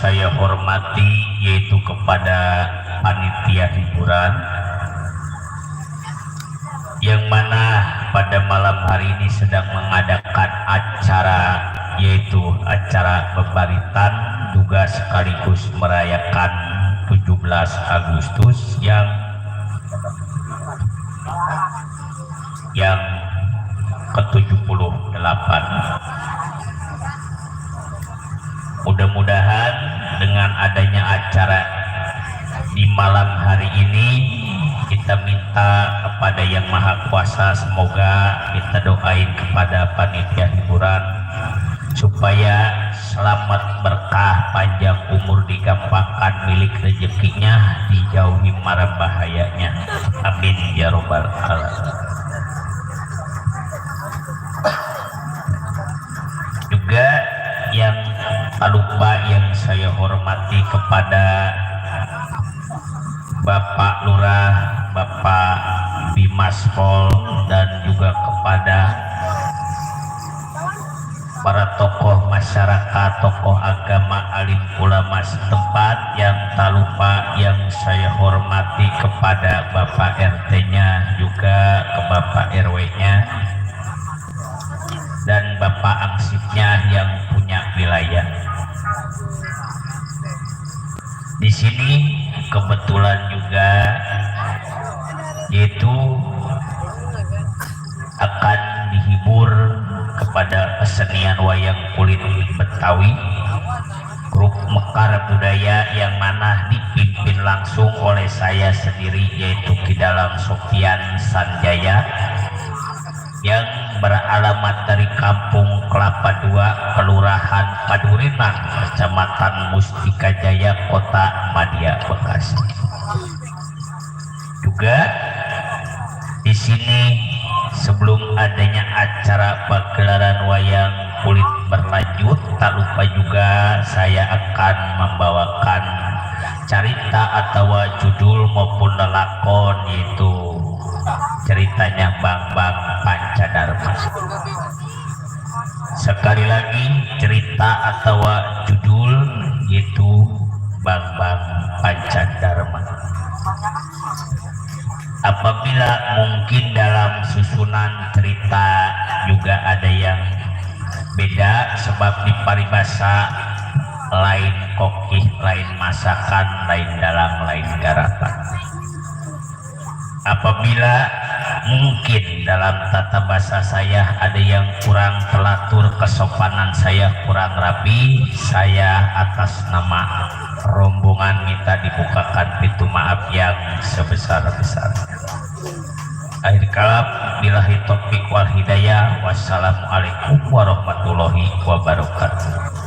saya hormati yaitu kepada panitia hiburan yang mana pada malam hari ini sedang mengadakan acara, yaitu acara pembaritan juga sekaligus merayakan 17 Agustus yang ke-78. Mudah-mudahan dengan adanya acara di malam hari ini, kita minta kepada Yang Maha Kuasa, semoga kita doain kepada panitia hiburan supaya selamat, berkah, panjang umur, digampangkan milik rezekinya, dijauhi mara bahayanya. Amin ya robbal alamin. Juga yang tak lupa yang saya hormati kepada Bapak Lurah, Bapak Bimaspol, dan juga kepada para tokoh masyarakat, tokoh agama, alim ulama setempat. Yang tak lupa yang saya hormati kepada Bapak RT-nya, juga ke Bapak RW-nya, dan Bapak Angsipnya yang punya wilayah. Di sini kebetulan juga yaitu akan dihibur kepada kesenian wayang kulit Betawi, grup Mekar Budaya, yang mana dipimpin langsung oleh saya sendiri, yaitu Ki Dalam Sofian Sanjaya, yang beralamat dari Kampung Kelapa II, Kelurahan Padurinan, Kecamatan Mustika Jaya, Kota Madia, Bekasi. Juga di sini sebelum adanya acara pagelaran wayang kulit berlanjut, tak lupa juga saya akan membawakan cerita atau judul maupun lelakon, yaitu ceritanya Bang-Bang Pancadharma. Sekali lagi, cerita atau judul yaitu Bang-Bang Pancadharma. Apabila mungkin dalam susunan cerita juga ada yang beda, sebab di paribasa lain kokih, lain masakan, lain dalang, lain garapan. Apabila mungkin dalam tata bahasa saya ada yang kurang telatur, kesopanan saya kurang rapi, saya atas nama rombongan minta dibukakan pintu maaf yang sebesar-besarnya. Akhir kalam, billahi taufiq wal hidayah. Wassalamualaikum warahmatullahi wabarakatuh.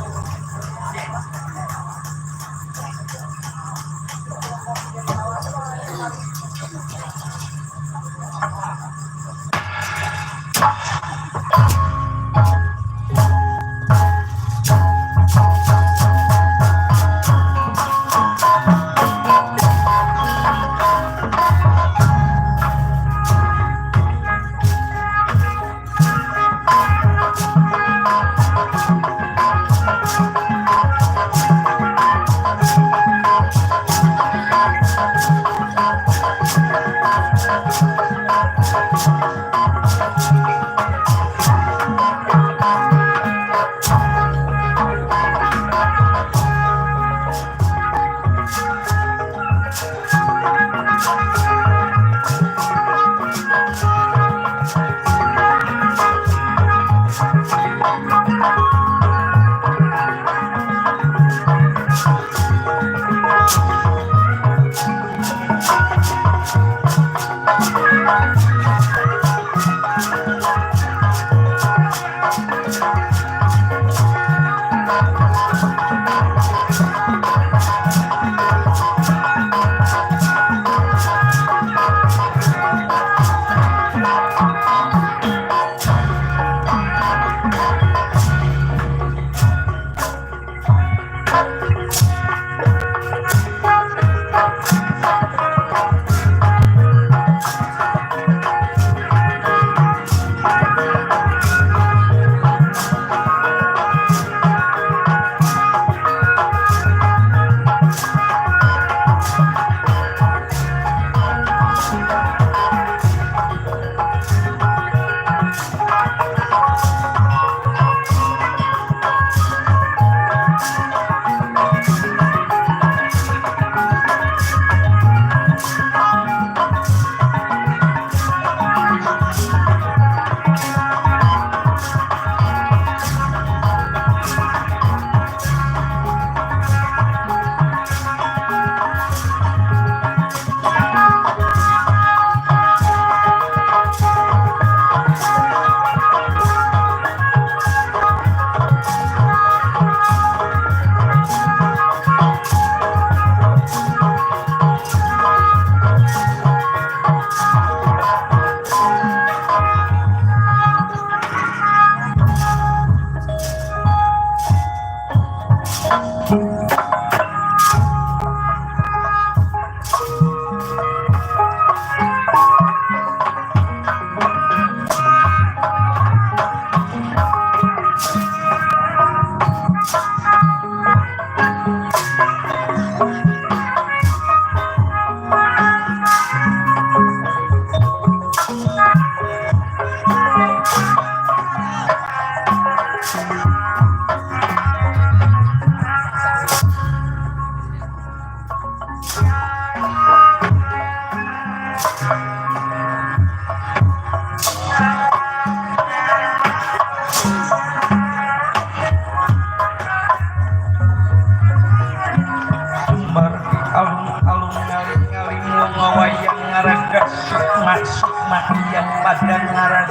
Sukma yang pada ngaran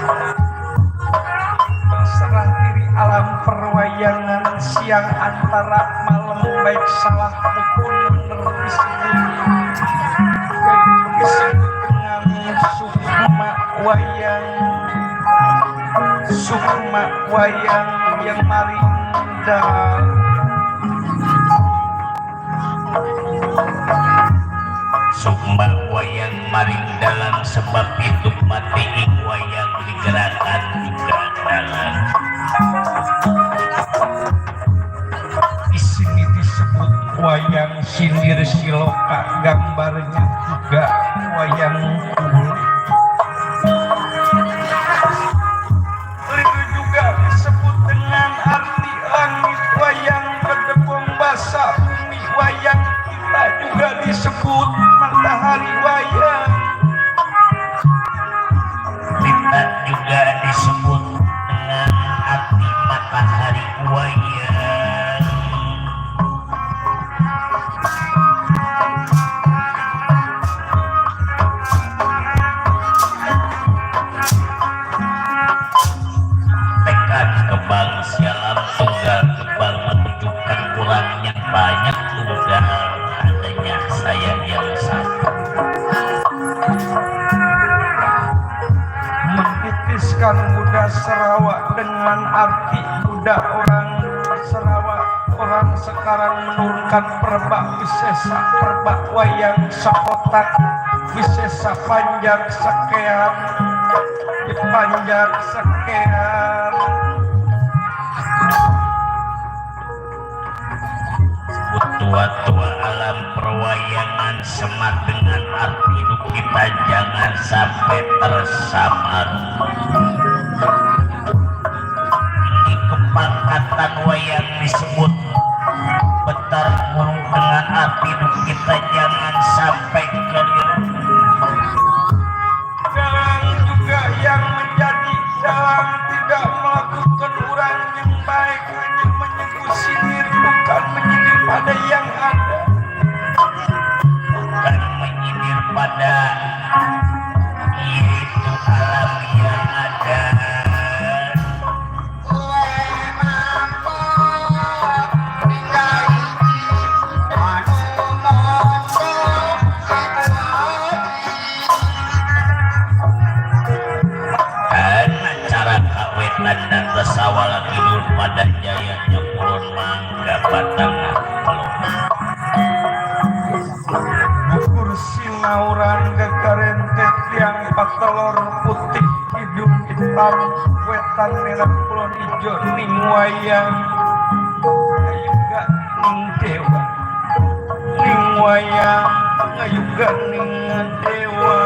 berserah diri alam perwayangan siang antara malam baik salah maupun bener disebut dengan Sukma wayang yang maringdal Sukma wayang maring dalam sebab itu mati ing wayang digerakan juga dalam. Di sini disebut wayang sindir siloka, gambarnya juga wayang kulit. Itu juga disebut dengan arti langit wayang berdebong basah bumi wayang, kita juga disebut matahari wayang. Kita juga disebut dengan arti matahari wayang. Tekad kebang sialam tunggal kebang menunjukkan kurang yang banyak tunggal adanya saya yang satu. Mentitiskan Buddha Sarawak dengan arti Buddha orang Sarawak orang sekarang menurunkan perbak wisesa perbak wayang sakotak wisesa panjang sekean panjang sekean tua-tua alam perwayangan semat dengan arti hidup kita jangan sampai tersamar. Ini kepangkatan wayang disebut betar burung dengan arti hidup kita jangan sampai keliru. dalam juga yang menjadi dalam tidak melakukan urang yang baik hanya menyebut sindir bukan menyindir pada yang ada Bukan menyindir pada yaitu alam yang ada. Dan cara kawetan dan resawala tidur pada jayanya pulun mangga batangan peluk. bukur sinauran gegarente tiang patelor putih hidung hitam wetan merah kulon ijo ning wayang ngayuga ning dewa ning wayang ngayuga ning dewa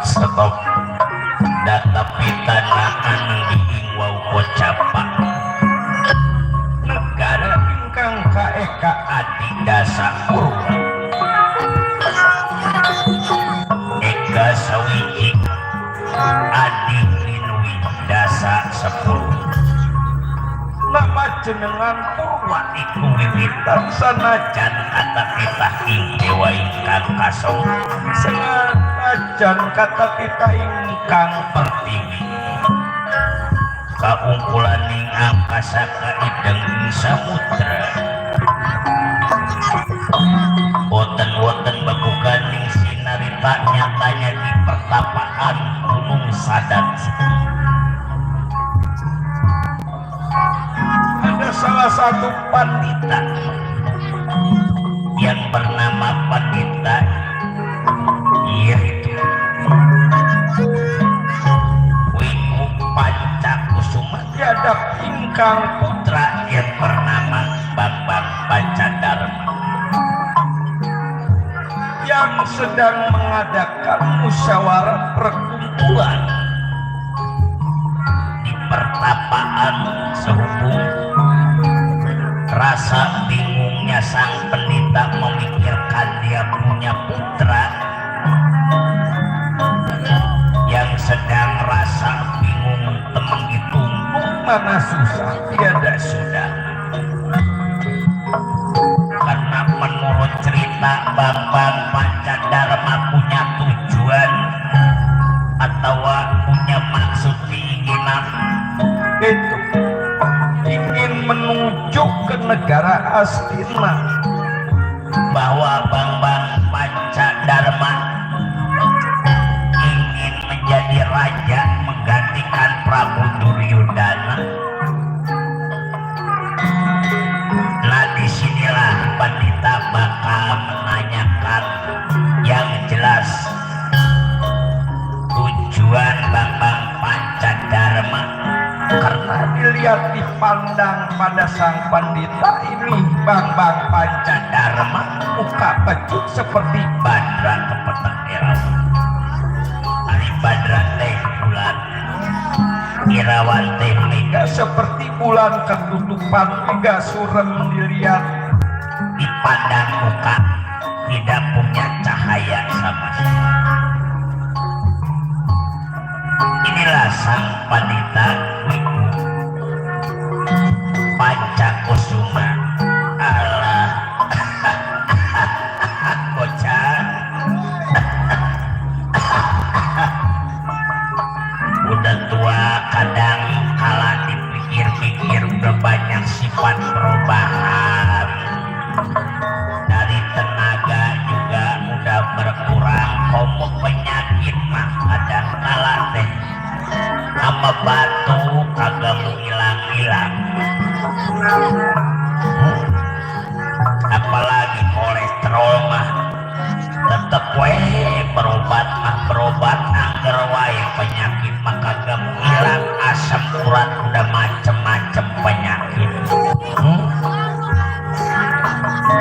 Stop data pitanaan diing wau kocapak negara ingkang kaeka adi dasa urwa eka sawiji adi linui dasa 10 nama jenengan Purwa iku wiwitan sanajan kata kita ing dewa ingkang kasong senajan kata kita ingkang pertiwi kaumpulan ing angkasa kaideng ing samudra boten-boten babukan ing sinarita nyatanya di pertapaan gunung sadat salah satu pandita yang bernama Pandita yaitu Wiku Pancakusuma tiada ingkang putra yang bernama Bambang Pancadarma yang sedang mengadakan musyawarah perkumpulan di pertapaan sehubung rasa bingungnya sang pendeta memikirkan dia punya putra yang sedang rasa bingung temeng itu mana susah tiada sudah karena menurut cerita Bambang Pancadarma punya tujuan atau punya maksud keinginan itu ingin menuju ke negara Astina bahwa Bambang Pancadarma ingin menjadi raja menggantikan Prabu Duryudana. Nah disinilah Pandita bakal menanyakan yang jelas tujuan Bambang Pancadarma karena dilihat dipandang pada sang pandita ini Bambang Pancadarma muka pecut seperti Badra kepetek Irawan. Ari Badra teh bulan, Irawan teh mega seperti bulan ketutupan hingga surem dilihat dipandang muka tidak punya cahaya sama sekali. Inilah sang Pandita Wiku Pancakusuma. Allah bocah udah tua kadang kala dipikir-pikir udah banyak sifat perubahan dari tenaga juga udah berkurang komuk penyakit mah kadang kala teh sama batu kagak mau hilang-hilang apalagi kolesterol mah tetep berobat angger wae penyakit mah kagak mau hilang asam urat udah macem-macem penyakit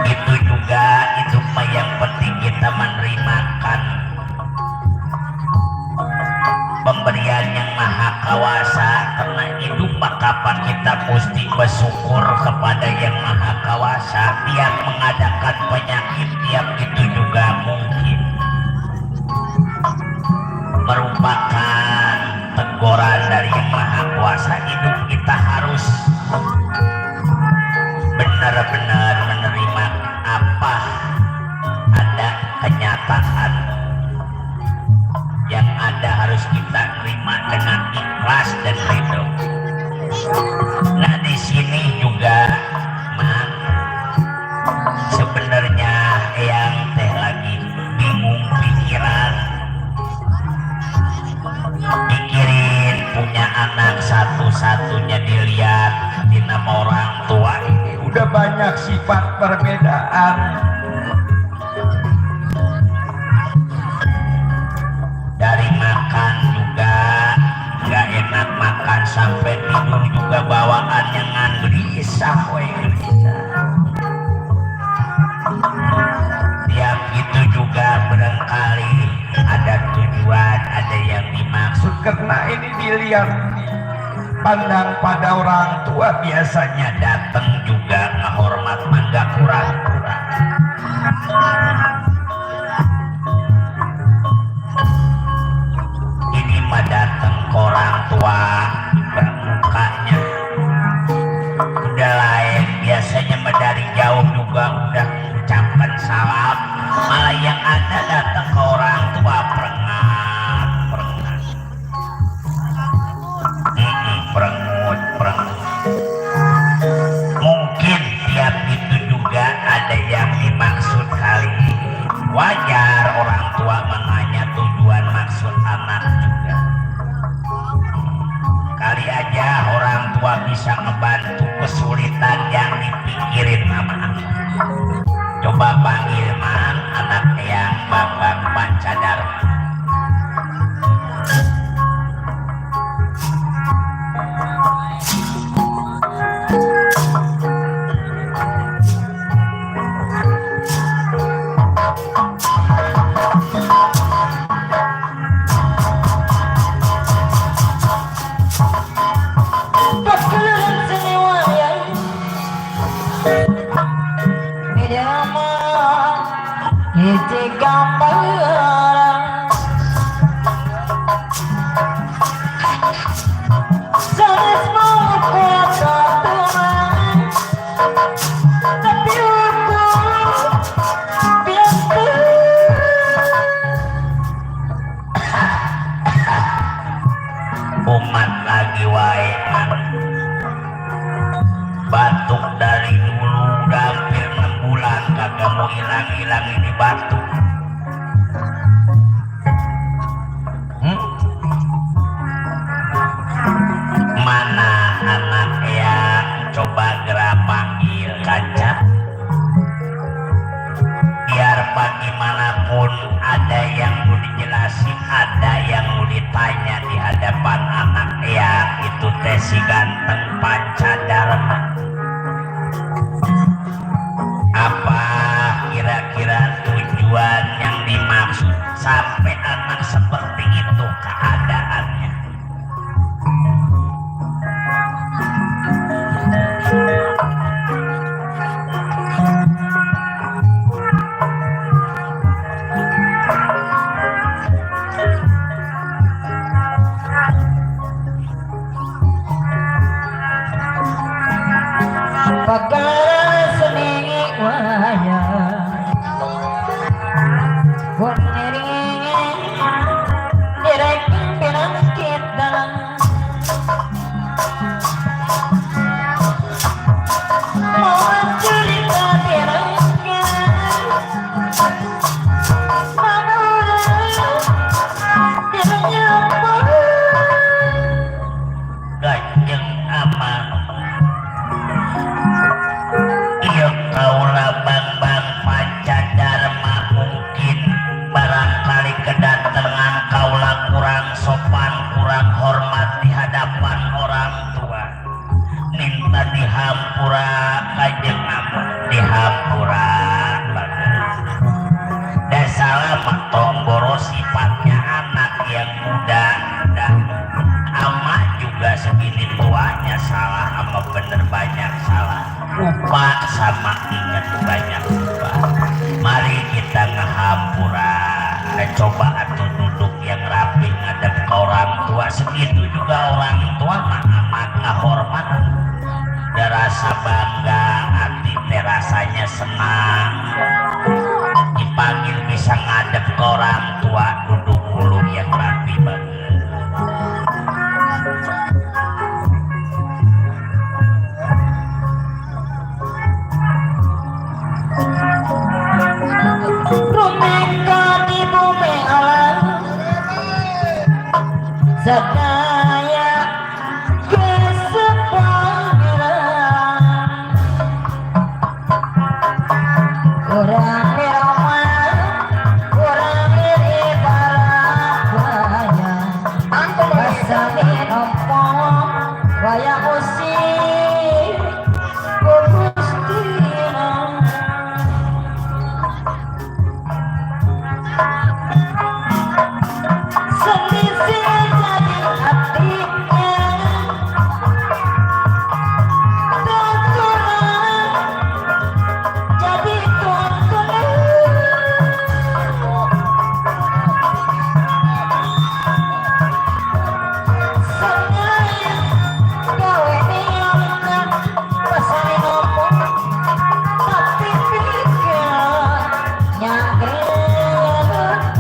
itu juga itu mah yang penting kita menerimakan pemberian yang maha kawasa karena itu kapan kita mesti bersyukur kepada yang maha kawasa tiap mengadakan penyakit tiap itu juga mungkin merupakan teguran dari yang maha kuasa hidup kita harus benar-benar menerima apa ada kenyataan yang ada harus kita terima dengan ikhlas dan ridho. Nah di sini juga mah sebenarnya yang teh lagi bingung pikiran mikirin punya anak satu-satunya dilihat di nama orang tua ini udah banyak sifat perbedaan dari makan juga nggak enak makan sampai tidur juga bawaannya ngan gelisah tiap itu juga barangkali ada tujuan ada yang dimaksud karena ini dilihat pandang pada orang tua biasanya datang juga ngehormat mangga kurang-kurang ini mah datang ke orang tua bermukanya udah lain biasanya mah dari jauh juga udah ucapkan salam malah yang ada datang ke orang tua perengat mungkin tiap itu juga ada yang dimaksud kali wajar orang tua menanya tujuan maksud anak juga kali tadi aja orang tua bisa ngebantu kesulitan yang dipikirin mama. Coba panggil man anak yang Bambang Pancadharma. Umat lagi wae batuk dari dulu udah hampir 6 bulan kagak mau hilang-hilang ini batuk. Mana anak yang coba gerak panggil kaca biar bagaimanapun ada yang mau dijelasin, ada yang mau ditanya di hadapan anak yang itu teh si ganteng Pancadharma. Apa kira-kira tujuan yang dimaksud sampai anak seperti itu keadaannya? Pagkala seminggu waya Puniringin Direk pinang kita Mau cerita dirangkan Manulah Diranyapa Gajeng aman iya kaulah Bambang Pancadharma mungkin barangkali kedatangan kaulah kurang sopan, kurang hormat di hadapan orang tua. Minta dihampura kajeng apa? Dihampura bagus. Dan salah matomboro sifatnya anak yang muda dan ama juga segini tuanya salah ama bener banyak salah. Lupa sama ingat banyak lupa. Mari kita ngehampura dan coba atuh duduk yang rapi ngadep ke orang tua. Segitu juga orang tua mah amat ngahormat. Ada rasa bangga, hati teh rasanya senang dipanggil bisa ngadep ke orang tua, duduk dulu yang rapi banget. Rumeka di bumi alam Sadaya kesepangeran Kurang biraman Kurang biribalah waya Pasalin ompong Waya usir Kugustina Selisih jadi hatinya Tontonan jadi tontonan Sayang gawe niatna pasalin ompong Tapi pikir nyangkret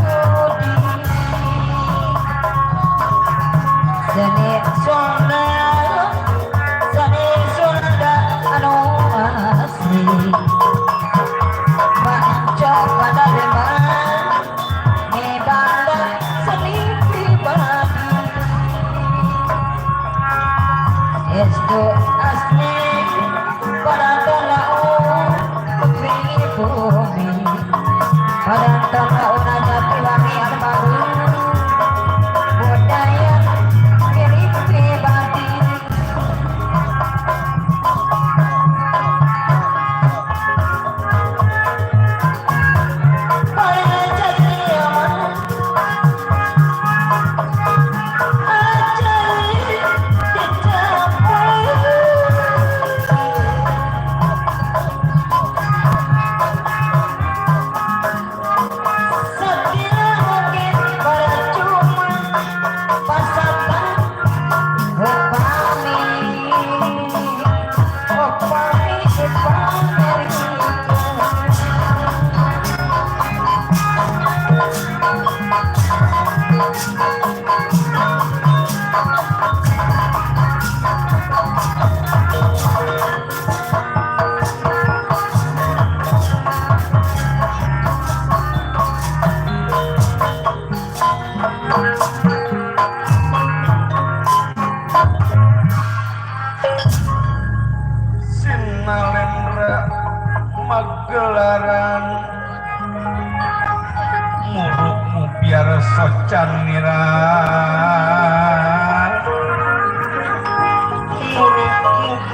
socanira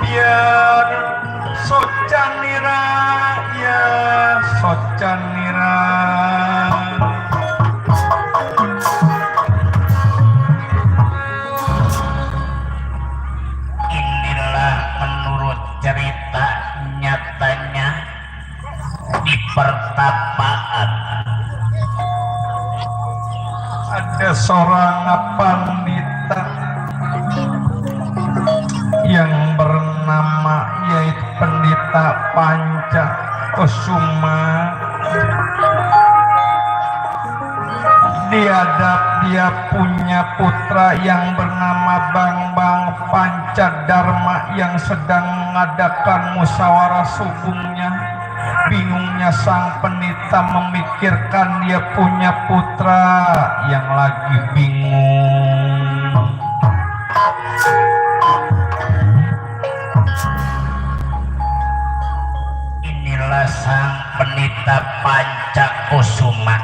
biar socanira ya socanira inilah menurut cerita nyatanya di pertapaan ada seorang pandita yang bernama yaitu Pendeta Panca Kusuma. Dia punya putra yang bernama Bambang Pancadharma yang sedang mengadakan musyawarah subuhnya. Bingungnya sang pendeta memikirkan dia punya putra yang lagi bingung. Inilah sang pendeta Panca Kusuma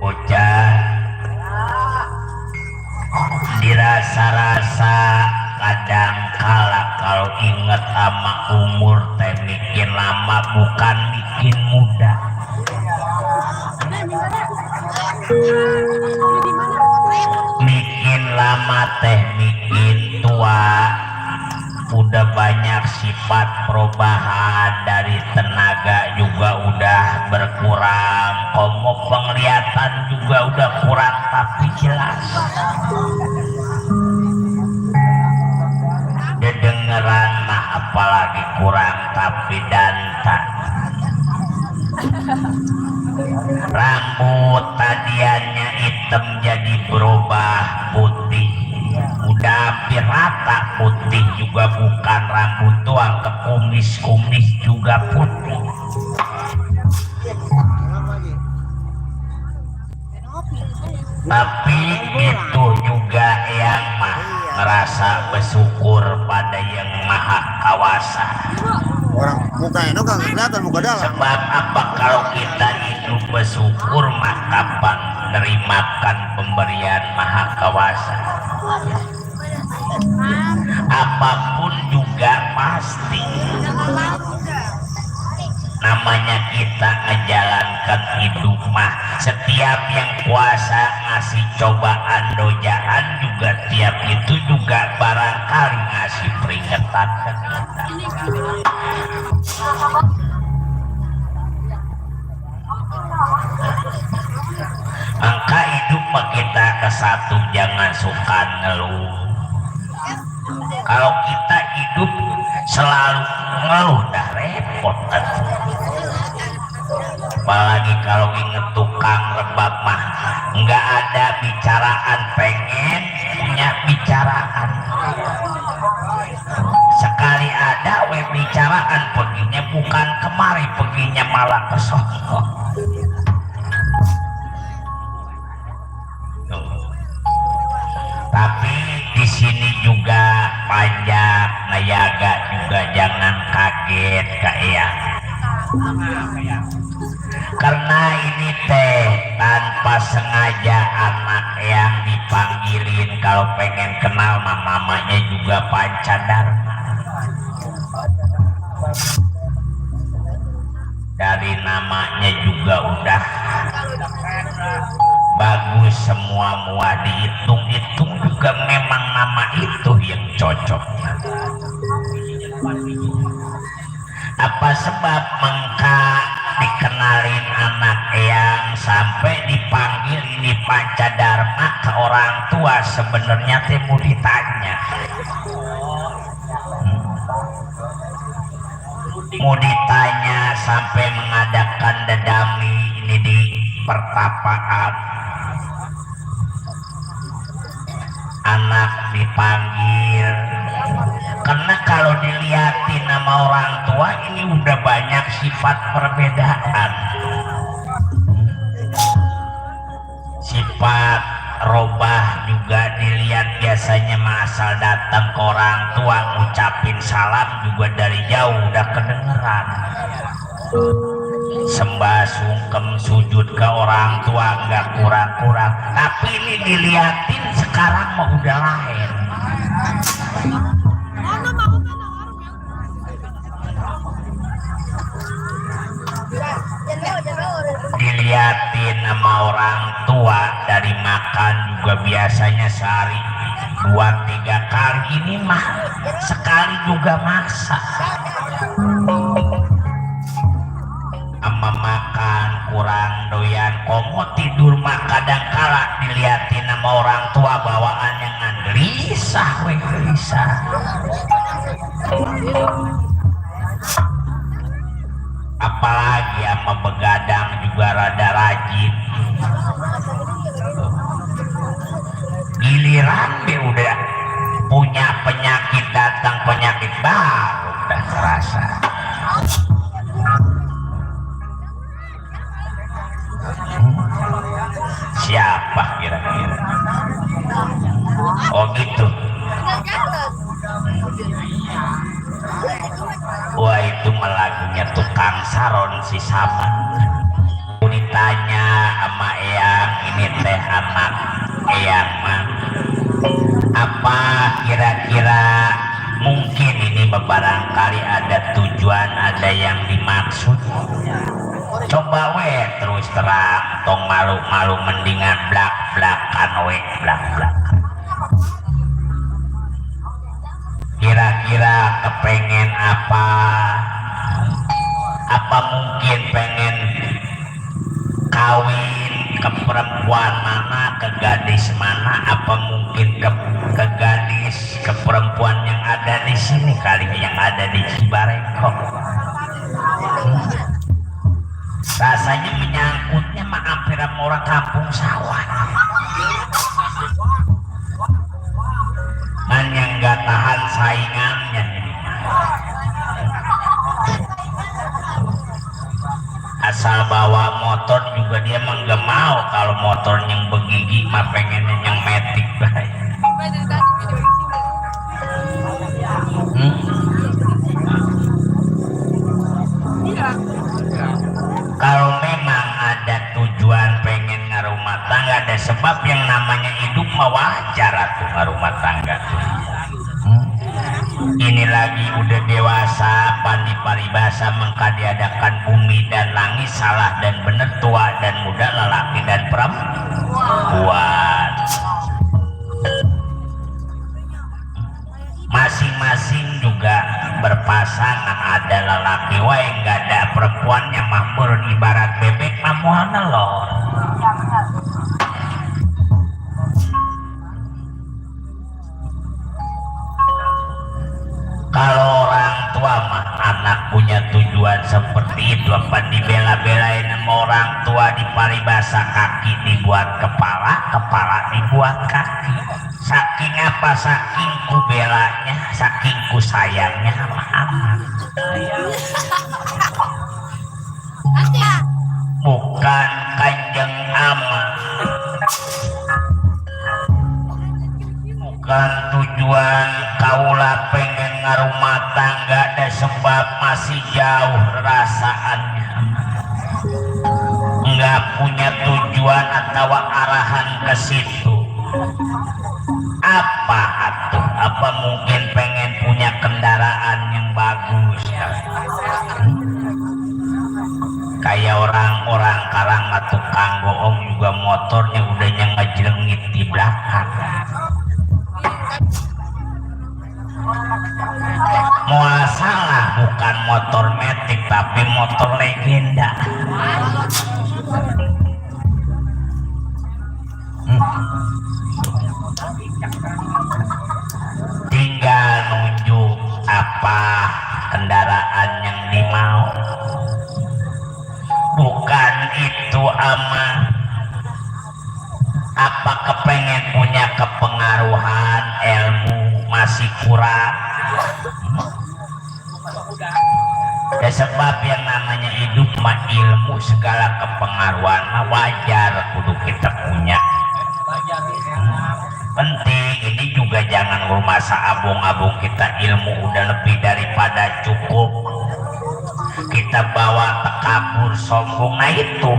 bocah dirasa-rasa kadang kala kalau inget sama umur teh bikin lama bukan bikin muda. Bikin lama teh bikin tua. Udah banyak sifat perubahan, dari tenaga juga udah berkurang, komo penglihatan juga udah kurang tapi jelas. Kedengeran mah apalagi kurang tapi danta. Rambut tadiannya hitam jadi berubah putih, udah hampir rata putih juga, bukan rambut doang, ke kumis juga putih. Tapi itu juga yang mah ngerasa bersyukur pada yang maha kawasa. Orang muka itu kan kelihatan muka dalam. Sebab apa kalau kita hidup bersyukur mah kapan nerimakan pemberian maha kawasa. Apapun juga pasti. Namanya kita ngejalankan hidup mah, setiap yang kuasa ngasih cobaan dojaan juga tiap itu juga barangkali ngasih peringatan ke kita. Angka hidup mah kita ke satu, jangan suka ngeluh. Kalau kita hidup selalu ngeluh dah repot. Apalagi kalau inget tukang rebab mah nggak ada bicaraan, pengen punya bicaraan. Sekali ada bicaraan perginya bukan kemari, perginya malah ke sono. Tapi di sini juga pajak nayaga juga jangan kaget kayak. Karena ini teh tanpa sengaja anak yang dipanggilin, kalau pengen kenal mamanya juga Pancadharma. Dari namanya juga udah bagus, semua muah dihitung-hitung juga memang nama itu yang cocok. Apa sebab mengka dikenalin anak yang sampai dipanggil ini Pancadharma ke orang tua, sebenarnya teh mau ditanya. Mau ditanya sampai mengadakan dedami ini di pertapaan. Anak dipanggil karena kalau dilihatin nama orang tua ini udah banyak sifat perbedaan. Sifat robah juga dilihat, biasanya asal datang ke orang tua ngucapin salam juga dari jauh udah kedengeran. sembah sungkem sujud ke orang tua nggak kurang-kurang, tapi ini diliatin sekarang mah udah lain. Diliatin sama orang tua dari makan juga biasanya sehari 2-3 kali, ini mah sekali juga masak. Ama makan kurang doyan komo tidur mah kadang kala diliatin sama orang tua bawaannya gelisah we gelisah. Apalagi sama begadang juga rada rajin, giliran dia udah punya penyakit datang penyakit baru udah terasa. Siapa kira-kira? Oh gitu. Wah itu lagunya tukang saron si Saman. Ditanya sama Eyang, ini teh anak Eyang mah, apa kira-kira mungkin ini barangkali ada tujuan, ada yang dimaksud. Coba we terus terang, tong malu-malu mendingan blak-blakan we blak-blakan. Kira-kira kepengen apa? Apa mungkin pengen kawin ke perempuan mana, ke gadis mana? Apa mungkin ke gadis, ke perempuan yang ada di sini kali, yang ada di Cibarengkok? Rasanya menyangkutnya mah hampir sama orang kampung sawah. Man yang gak tahan saingannya ini. Asal bawa motor juga dia mah gak mau, kalau motor yang begigi mah pengennya yang metik baik. Kalau memang ada tujuan pengen ngarumah tangga, ada sebab yang namanya hidup mah wajar atuh ngarumah tangga. Ini lagi udah dewasa, pandai paribasa mengkadiadakan bumi dan langit, salah dan benar, tua dan muda, lelaki dan perempuan. Masing-masing juga berpasangan, ada lelaki wae nggak ada perempuannya mah meureun ibarat bebek mah moal nelor. Kalau orang tua mah anak punya tujuan seperti itu, apa dibela-belain sama orang tua, di paribasa kaki dibuat kepala, kepala dibuat kaki. Saking apa? Saking ku belanya, saking ku sayangnya sama anak. Bukan kanjeng ama, bukan tujuan kaula pengen ngarumah tangga, dan sebab masih jauh rasaannya, nggak punya tujuan atau arahan ke situ. Apa atuh? Apa mungkin pengen punya kendaraan yang bagus ya? Kayak orang-orang karang tukang goong juga motornya udah ngejlengit di belakang. Masalah bukan motor metik tapi motor legenda. Tinggal nunjuk apa kendaraan yang dimau. Bukan itu ama, apa kepengen punya kepengaruhan, ilmu masih kurang. Ya sebab yang namanya hidup mah ilmu, segala kepengaruhan mah wajar kudu kita punya. Penting ini juga jangan rumasa abung-abung kita ilmu udah lebih daripada cukup. Kita kita bawa tekabur sombong. Nah itu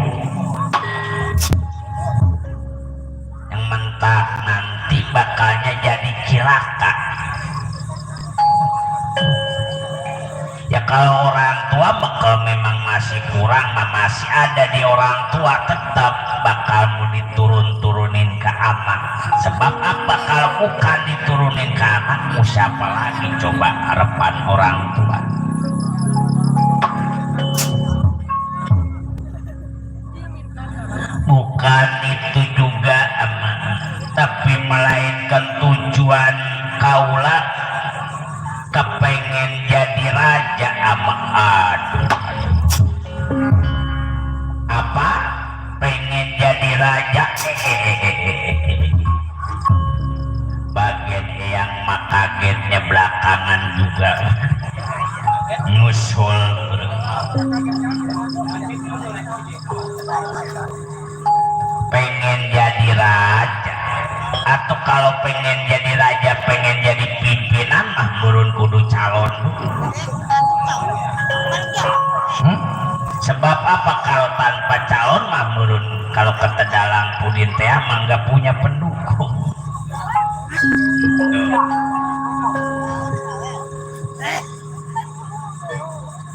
yang mentak nanti bakalnya jadi cilaka. Ya kalau orang tua bakal memang masih kurang, masih ada di orang tua, tetap bakal mau diturun-turunin ke anak. Sebab apa? Kalau bukan diturunin ke anak, mau siapa lagi coba harapan orang tua? Bukan itu juga aman, tapi melainkan tujuan kaula kepengen jadi raja ama. Aduh, apa pengen jadi raja? Bagian yang makagetnya belakangan juga nyusul. Pengen jadi raja, atau kalau pengen jadi raja pengen jadi pimpinan mah burun kudu calon. Sebab apa? Kalau tanpa calon mah burun, kalau kata dalang pudin teh mah nggak punya pendukung.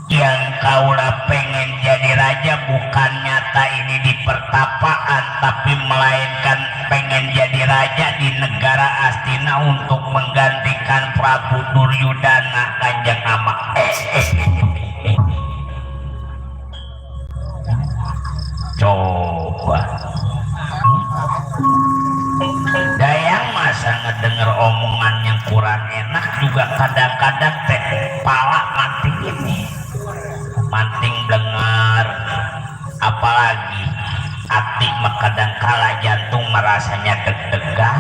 Yang kaulah pengen jadi raja bukan nyata ini di pertapaan, tapi melainkan pengen jadi raja di negara Astina untuk menggantikan Prabu Duryudana Kanjeng Ama. Coba Dayang masa ngedenger omongan yang kurang enak juga kadang-kadang teh pala manting ini manting dengar, apalagi hati mah kadang kala jantung merasanya deg-degan,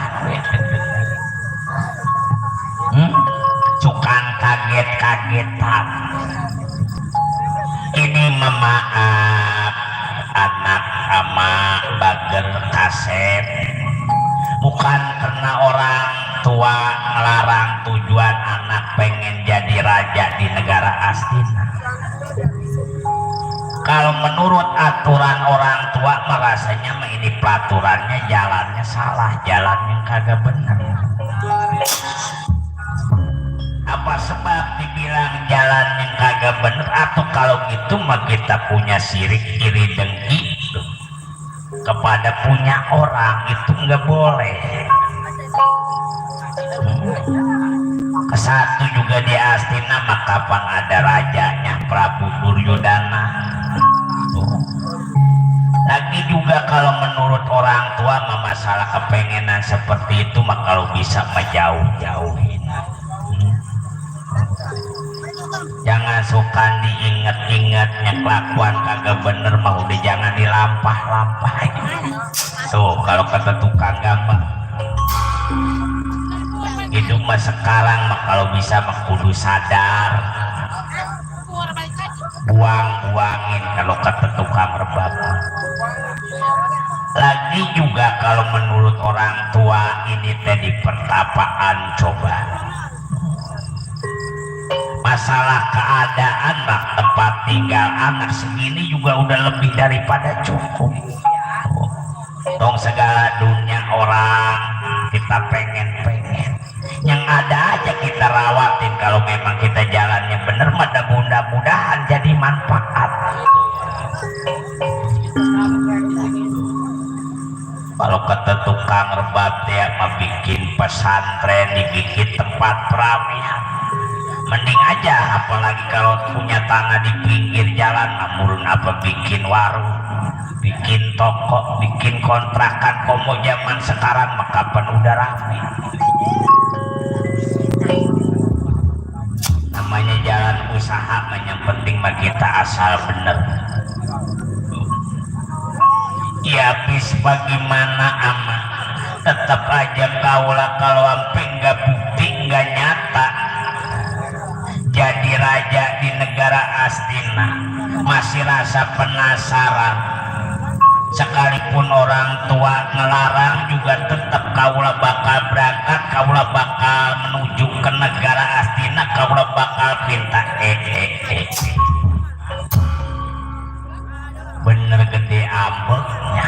sukan kaget-kagetan. Ini memaaf anak ama bager kaset, bukan karena orang tua ngelarang tujuan anak pengen jadi raja di negara Astina. Kalau menurut aturan orang tua merasanya mah ini pelaturannya jalannya salah, jalan yang kagak benar. Apa sebab dibilang jalan yang kagak benar? Atau kalau gitu mah kita punya sirik iri dengki kepada punya orang, itu nggak boleh. Kesatu juga di Astina mah kapan ada rajanya Prabu Duryudana. Lagi juga kalau menurut orang tua mah masalah kepengenan seperti itu mah kalau bisa mah jauh-jauhin. Jangan suka diinget-ingetnya kelakuan kagak bener mah udah jangan dilampah-lampahin. Tuh kalau kata tukang gambar hidup mah sekarang mah kalau bisa mah kudu sadar, buang-buangin kalau kata tukang rebab. Lagi juga kalau menurut orang tua ini teh di pertapaan, coba masalah keadaan mah tempat tinggal anak segini juga udah lebih daripada cukup. Dong segala dunia orang kita pengen yang ada aja kita rawatin. Kalau memang kita jalannya bener mah mudah-mudahan jadi manfaat. Kalau kata tukang rebab dia mah bikin pesantren, dibikin tempat peramian, mending aja. Apalagi kalau punya tanah di pinggir jalan, namun apa bikin warung, bikin toko, bikin kontrakan. Komo zaman sekarang mah kapan udah rame. Namanya jalan usaha mah yang penting mah kita asal bener. Ya bis bagaimana aman, tetap aja kaulah kalau sampai nggak bukti, nggak nyata jadi raja di negara Astina, masih rasa penasaran. Sekalipun orang tua ngelarang juga tetap kaulah bakal berangkat, kaulah bakal menuju ke negara Astina, kaulah bakal pinta ambeknya.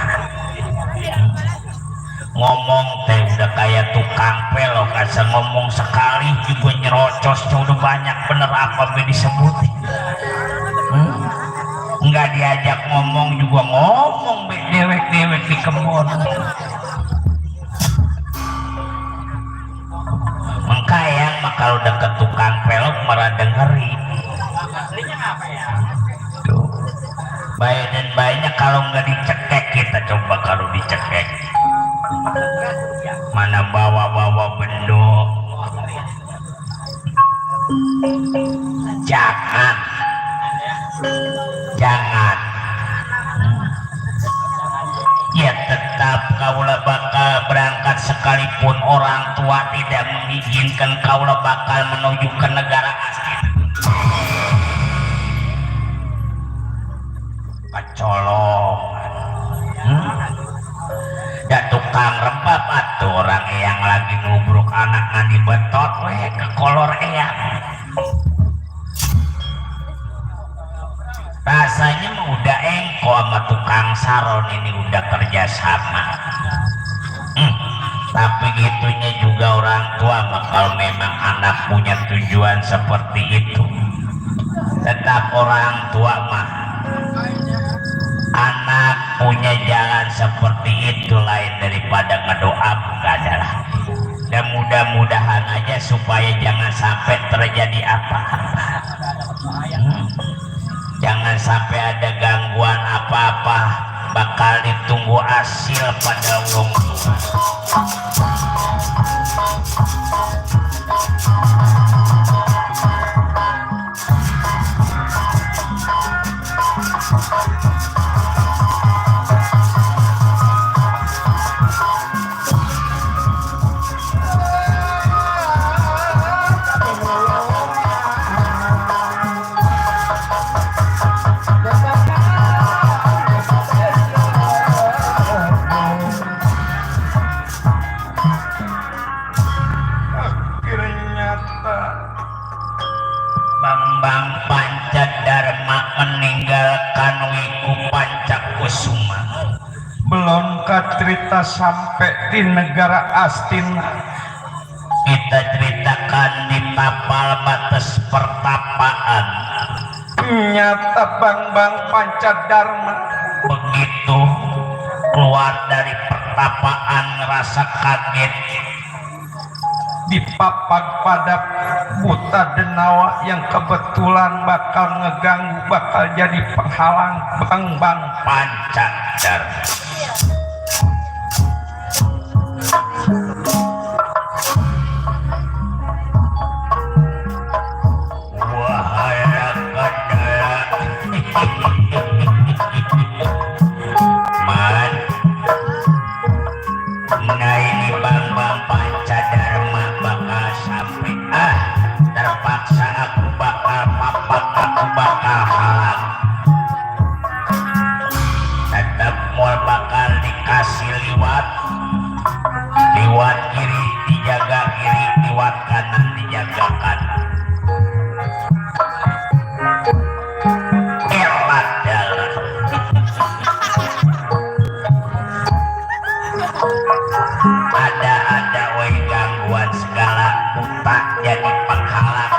Ngomong teh udah kayak tukang pelok, asal ngomong sekali juga nyerocos, udah banyak bener apa be disebutin. Nggak diajak ngomong juga ngomong be dewek-dewek di kebun. Mengkayang mah kalau deket tukang pelok malah dengerin. Tuh. Baik dan baiknya kalau nggak dicekek, kita coba kalau dicekek. Mana bawa-bawa bendo. Jangan ya, tetap kaulah bakal berangkat sekalipun orang tua tidak mengizinkan. Kaulah bakal menuju ke negara asing. Kecolongan. Ya tukang rebab atuh orang yang lagi nubruk anak ngani betot ke kolor eyang. Rasanya mah udah engko sama tukang saron ini udah kerjasama. Tapi gitunya juga orang tua mah kalau memang anak punya tujuan seperti itu. Tetap orang tua mah anak punya jalan seperti itu lain daripada ngedoa adalah. Dan mudah-mudahan aja supaya jangan sampai terjadi apa-apa. Jangan sampai ada gangguan apa-apa, bakal ditunggu hasil pada wong tua. Belum cerita sampai di negara Astina. Kita ceritakan di tapal batas pertapaan. Nyata Bang Pancadharma Begitu keluar dari pertapaan rasa kaget, dipapag pada buta denawa yang kebetulan bakal ngeganggu, bakal jadi penghalang Bang Pancadharma. Wahai rakyat Man, nah ini Bang Pancadharma bakal sampai. Terpaksa aku bakal papak, aku bakal halang. Tetap mau bakal dikasih liwat kiri dijaga kiri, liwat kanan dijaga kanan. Elat dalam. Ada woi gangguan segala, utak jadi penghalang.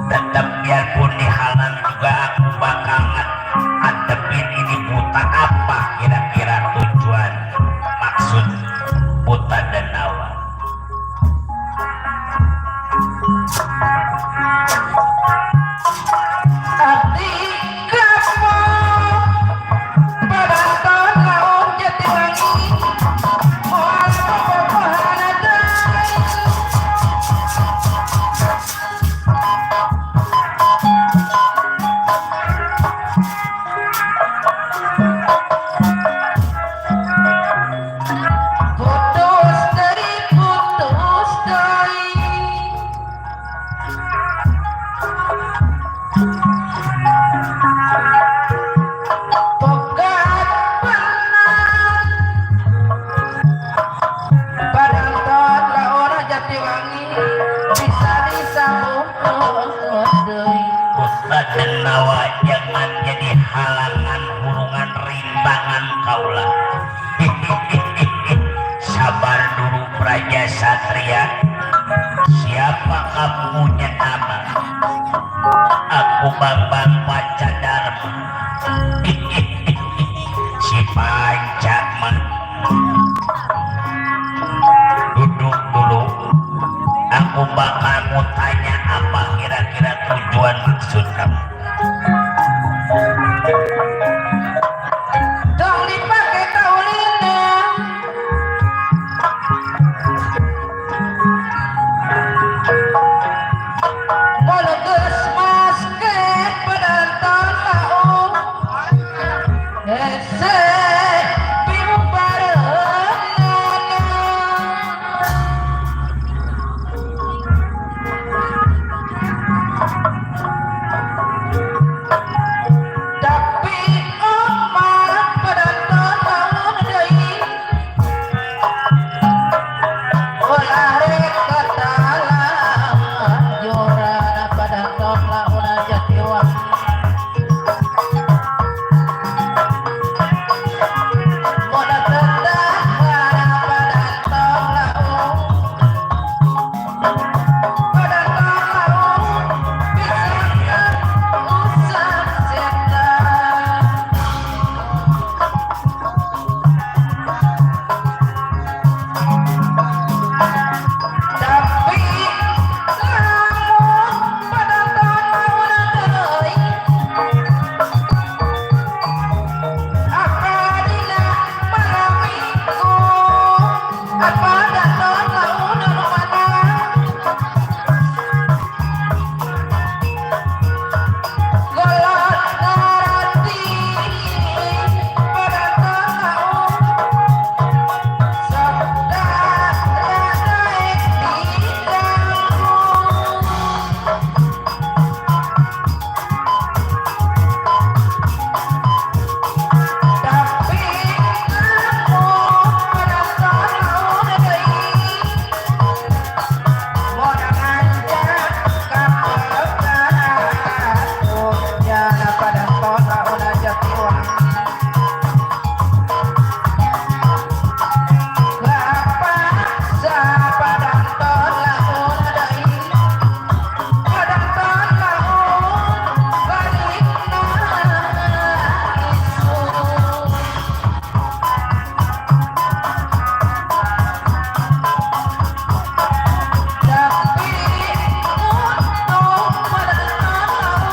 Tetap biarpun dihalang juga aku bakal ngadepin ini buta. Apa kira-kira tujuan maksud buta dan nawa? Buta dan nawa jangan jadi halang Satria, siapa kamunya nama? Aku Bambang Pancadarma. Si Panca mah. Duduk dulu. Aku bakal mau tanya apa kira-kira tujuan maksud kamu. Dong dipakai kaulina. Walau geus maske pada tahu. Hese bingung barengan. Tapi umat pada tahu deui. Ulah rek katalang jurana pada tahu Jatiwangi. Moda tetangga pada tahu. Pada tahu bisa usah setan. Tapi lamun pada tahu deui akadina malamiku apa datang tahu mana golot narati pada tahu sabda naik diganggu. Tapi lamun pada tahu deui moda ngajak kapekaan jana pada tahu Jatiwangi. Berapa pada tahu deui pada tahu balikna isu. Tapi untuk pada tahu mana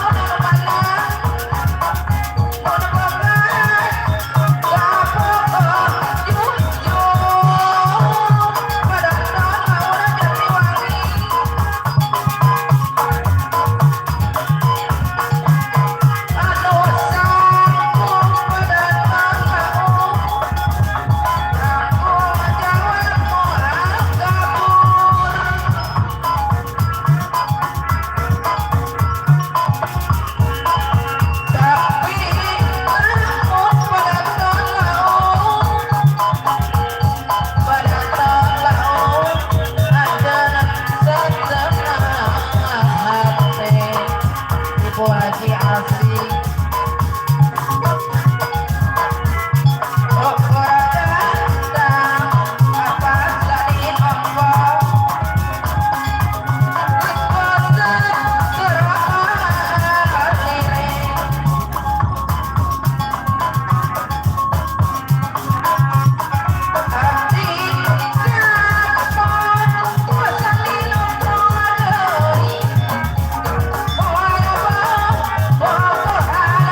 tapi lamun pada tahu adalah setengah hati Ibu Haji Asri. Oh datang apa tadi Allah bosan serah diri. Abdi kapon bosan minum deui. Moal bohong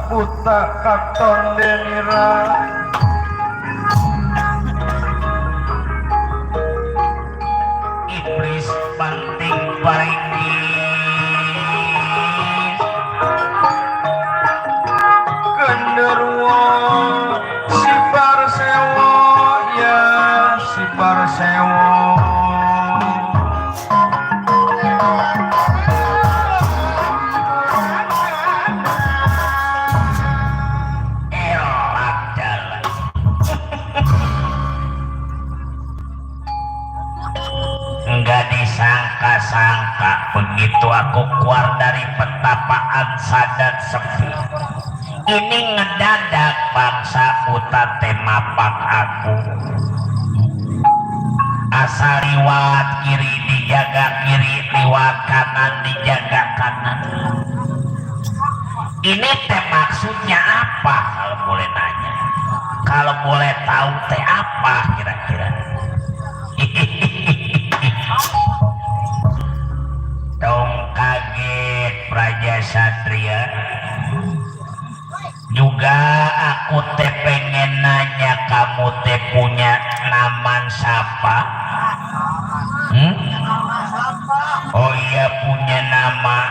buta katon denira iblis banting paringis genderuwo si Parsewo ya si Parsewo elak jalan enggak disangka-sangka begitu aku keluar dari petapaan Sadat sepi ini ngedadak bangsa buta temapak aku asal liwat kiri dijaga kiri liwat kanan dijaga kanan ini teh maksudnya apa kalau boleh nanya kalau boleh tahu teh apa kira-kira dong kaget Praja Satria juga aku teh pengen nanya kamu teh punya naman siapa oh iya punya nama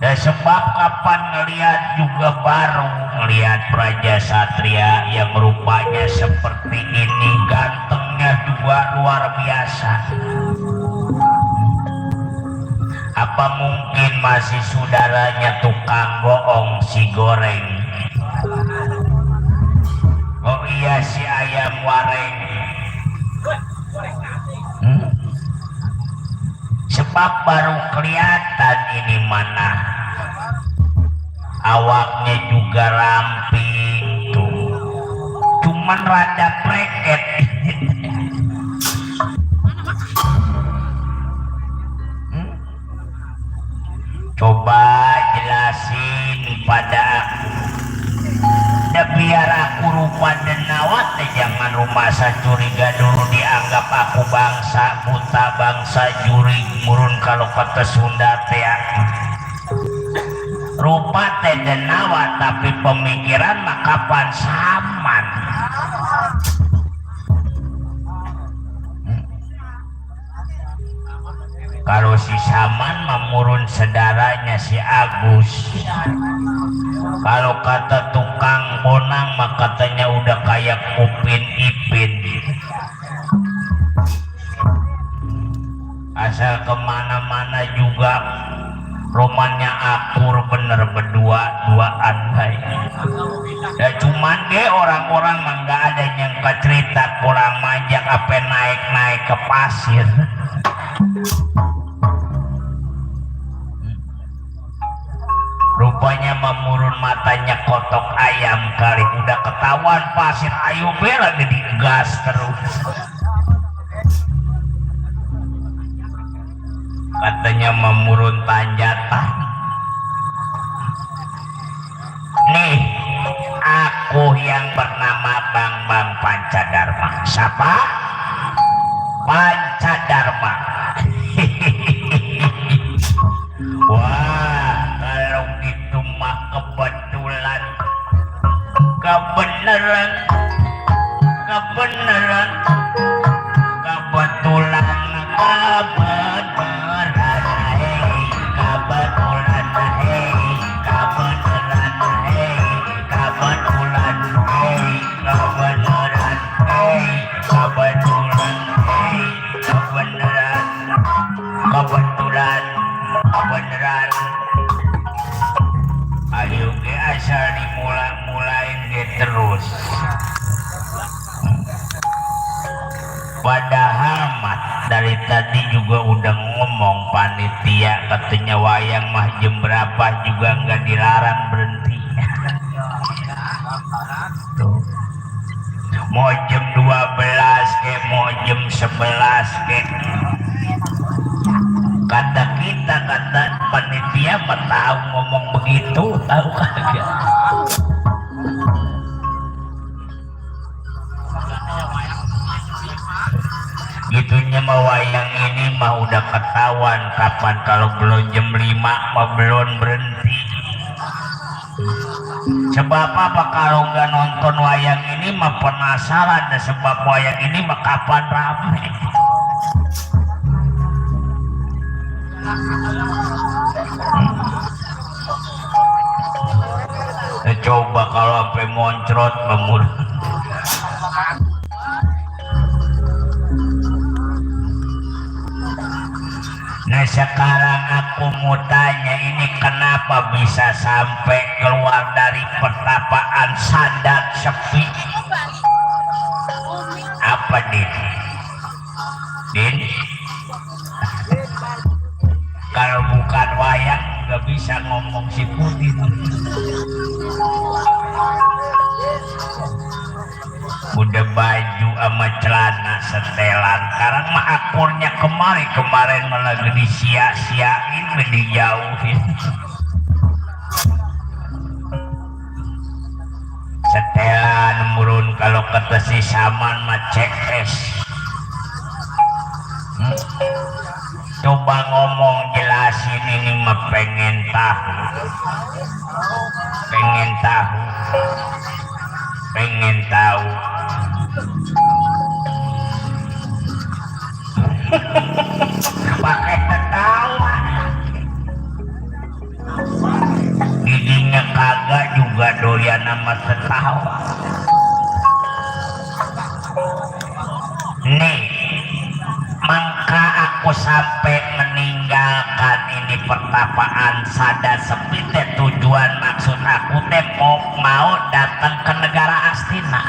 dan sebab kapan ngelihat juga baru ngelihat Praja Satria yang rupanya seperti ini gantengnya juga luar biasa apa mungkin masih saudaranya tukang bohong si goreng oh iya si ayam wareng sebab baru kelihatan ini mana awaknya juga ramping tuh cuman rada preket coba jelasin pada aku dan biar aku rupa denawat jangan rumah curiga dulu dianggap aku bangsa buta bangsa jurig murun kalau kata Sunda teh rupa teh denawat tapi pemikiran mah kapan saman kalau si Saman memurun saudaranya si Agus kalau kata tukang bonang mah katanya udah kayak Upin Ipin asal kemana-mana juga romannya akur bener berdua-duaan ya cuman deh orang-orang mah nggak ada yang cerita kurang majak apa naik-naik ke pasir rupanya memurun matanya kotok ayam kali udah ketahuan pasir ayo bela lagi digas terus katanya memurun tanjatan nih aku yang bernama Bang Pancadarma siapa? Pancadarma wah kalau gitu mah kebetulan kebenaran kebetulan beneran ayo ge asal dimulai-mulain ge terus padahal mat dari tadi juga udah ngomong panitia katanya wayang mah jam berapa juga nggak dilarang berhenti tuh mau jam 12 ke mau jam 11 ke kata kita kata panitia mah tahu ngomong begitu tahu kagak gitunya mah wayang ini mah udah ketahuan kapan kalau belum jam 5 mah belum berhenti Sebab apa kalau nggak nonton wayang ini mah penasaran, dan sebab wayang ini mah kapan rame. Coba kalau sampai moncrot memul. Nah sekarang aku mau tanya, ini kenapa bisa sampai keluar dari pertapaan Sadat sepi? Apa Din? Din? Kalau bukan wayang nggak bisa ngomong si Putih. Udah baju sama celana setelan, sekarang mah akurnya kemarin malah gede sia-siain, gede jauhin. Setelan murun kalau kata si Saman mah CS. Coba ngomong jelasin, ini mah pengen tahu. Pakai ketawa, giginya kagak juga doyan sama ketawa. Nih, maka aku sampai meninggalkan ini pertapaan Sadat sepi teh, tujuan maksud aku teh mau datang ke negara Astina.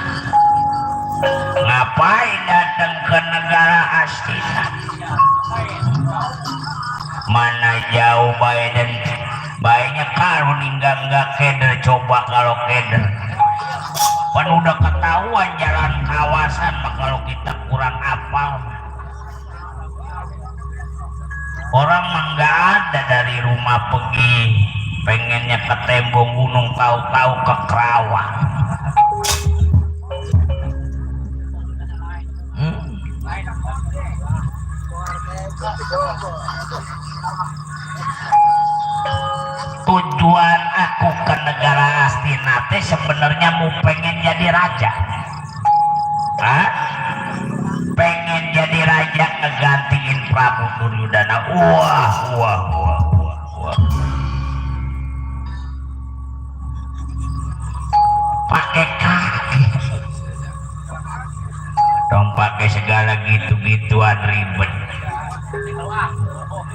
Ngapain datang ke negara Astina? Mana jauh baiknya kalau nggak keder. Coba kalau keder kan udah ketahuan jalan kawasan mah, kalau kita kurang apal orang mah nggak ada dari rumah pergi pengennya ke Tembong Gunung, tahu-tahu ke Kerawang. Tujuan aku ke negara Astina teh sebenarnya mau pengen jadi raja. Pengen jadi raja ngegantiin Prabu Duryudana. Wah. Pakai kaki. Dong pakai segala gitu-gituan ribet.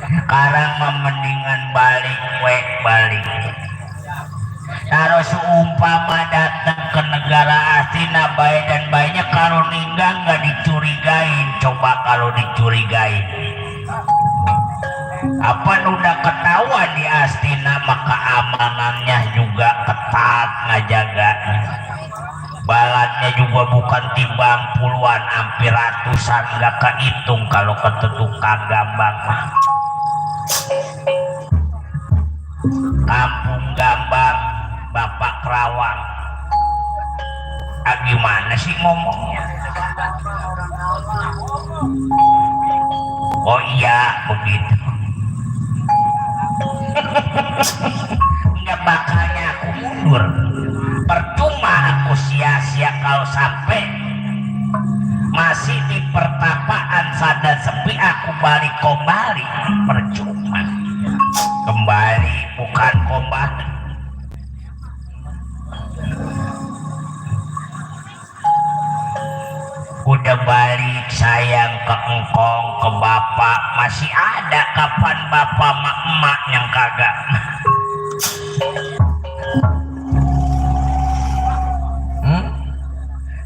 Sekarang mendingan balik. Taruh seumpama datang ke negara Astina baik dan baiknya kalau ninggal nggak dicurigain. Coba kalau dicurigain, apa udah ketahuan di Astina maka amanannya juga ketat ngajaganya. Balatnya juga bukan timbang puluhan, hampir ratusan, nggak kehitung kalau ketutukan Gambang mah. Kampung Gambang, Bapak Kerawang. Gimana sih ngomongnya? Oh iya begitu. Nggak bakalnya aku mundur. Percuma aku sia-sia kalau sampai masih di pertapaan Sadat sepi aku balik kembali. Percuma. Kembali bukan kembali. Udah balik sayang ke engkong, ke bapak, masih ada kapan bapak emak yang kagak.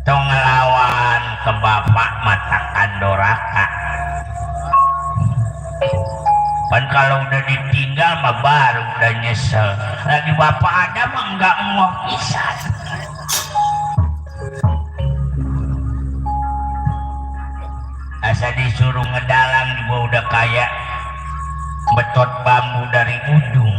Tong ngelawan ke bapak matakan doraka. Kan kalau udah ditinggal mah baru udah nyesel. Lagi bapak ada mah enggak mau bisa. Asa disuruh ngedalang juga udah kayak betot bambu dari ujung.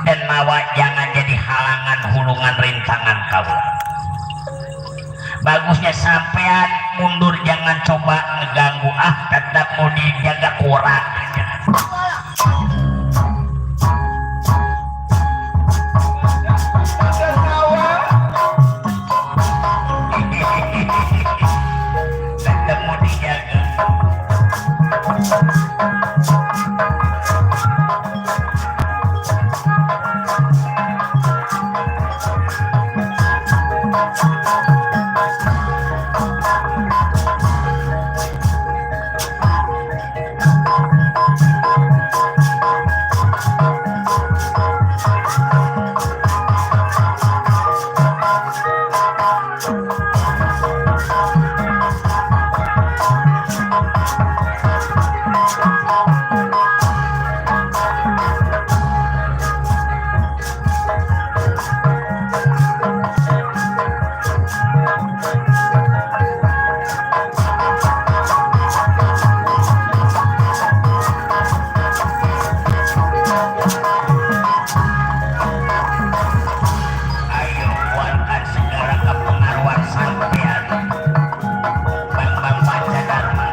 Dan mawa jangan jadi halangan hulungan rintangan kau. Bagusnya sampean mundur, jangan coba ngeganggu. Tetap mau dijaga orang aja. Ada nyawa. Ketemu dijaga. Ayo keluarkan segala kepengaruhan sampean. Bambang Pancadharma.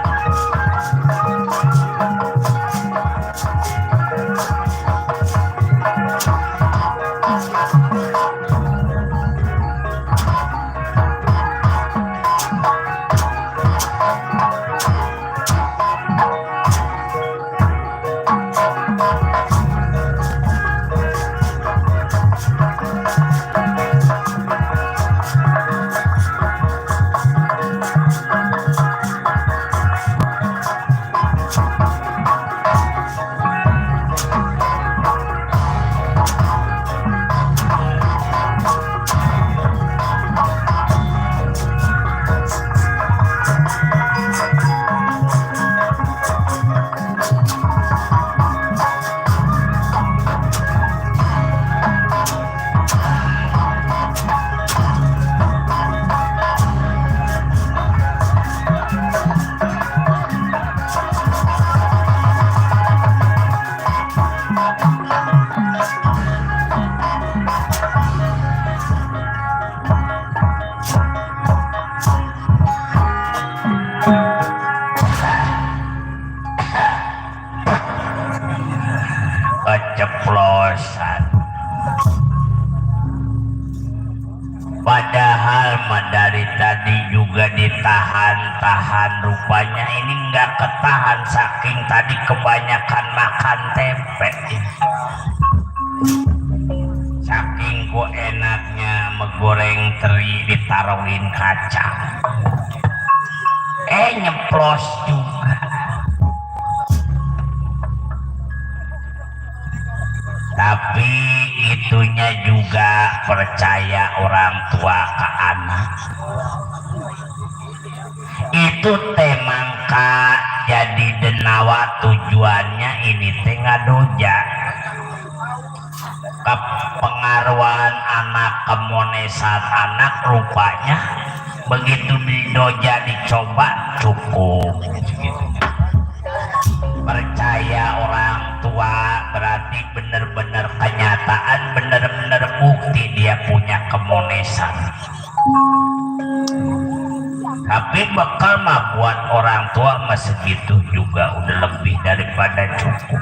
Keceplosan. Padahal mah dari tadi juga ditahan-tahan, rupanya ini nggak ketahan saking tadi kebanyakan makan tempe. Saking ku enaknya menggoreng teri ditaruhin kacang. Nyeplos juga. Tapi itunya juga percaya orang tua ke anak. Itu temangka jadi denawa tujuannya ini teh ngadoja kepengaruhan anak, kemonesan anak, rupanya begitu didoja dicoba cukup. Percaya orang tua berarti benar-benar kenyataan, benar-benar bukti dia punya kemonesan. Tapi bekal mah buat orang tua mah segitu juga udah lebih daripada cukup.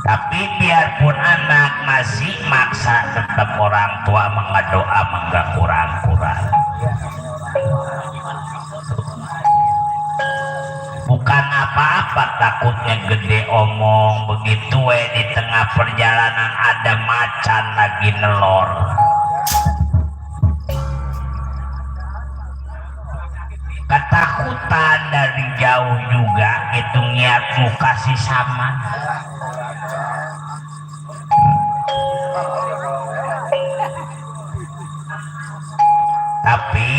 Tapi biarpun anak masih maksa, tetap orang tua mengadoa enggak kurang-kurang. Bukan apa-apa, takutnya gede omong begitu di tengah perjalanan ada macan lagi nelor. Ketakutan dari jauh juga itu niatmu kasih sama. Tapi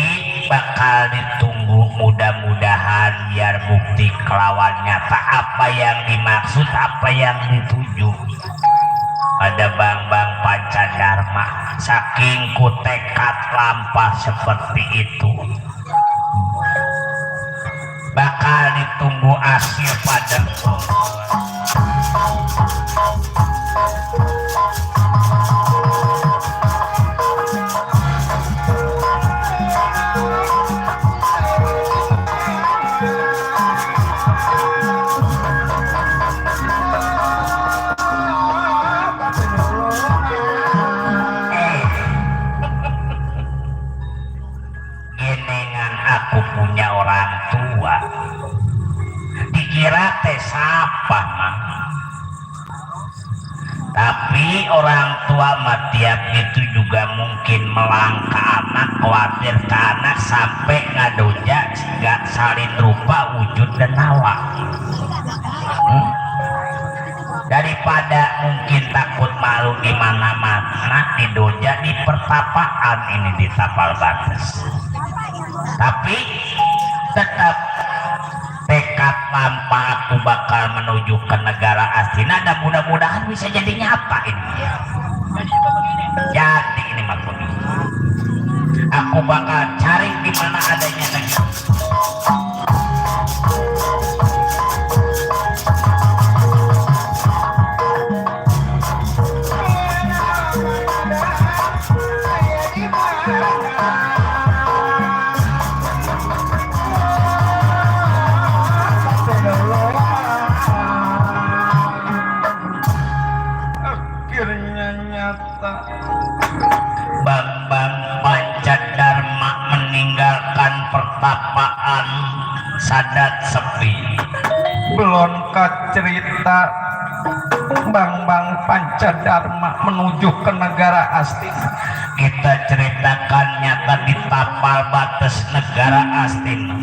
bakal ditunggu, mudah-mudahan biar bukti kelawan nyata apa yang dimaksud, apa yang dituju. Ada Bambang Pancadharma, saking ku tekad lampah seperti itu, bakal ditunggu akhir pada teh sapa mah. Tapi orang tua mah tiap itu juga mungkin melangka anak, khawatir ke anak sampai ngadoja gak salin rupa wujud dan nawa. Daripada mungkin takut malu di mana-mana, di doja, di pertapaan ini di Tapal Bates. Tapi tetap tekad lampa aku bakal menuju ke negara astina dan mudah-mudahan bisa jadi nyata ini. Jadi ini maksudnya aku bakal cari di mana adanya negara. Akhirnya nyata. Bambang Pancadharma meninggalkan pertapaan sadat sepi. Belum cerita Bambang Pancadharma menuju ke negara Astina. Kita ceritakan nyata di Tapal Bates negara Astina.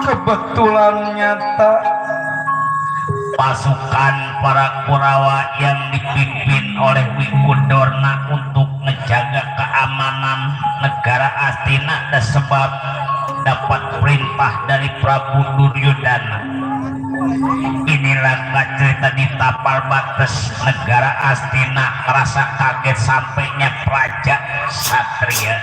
Kebetulan nyata Pasukan para Kurawa yang dipimpin oleh Wikudorna untuk menjaga keamanan negara Astina dan sebab dapat perintah dari Prabu Duryodana. Inilah cerita di Tapal Bates negara Astina. Rasa kaget sampainya Praja Satria.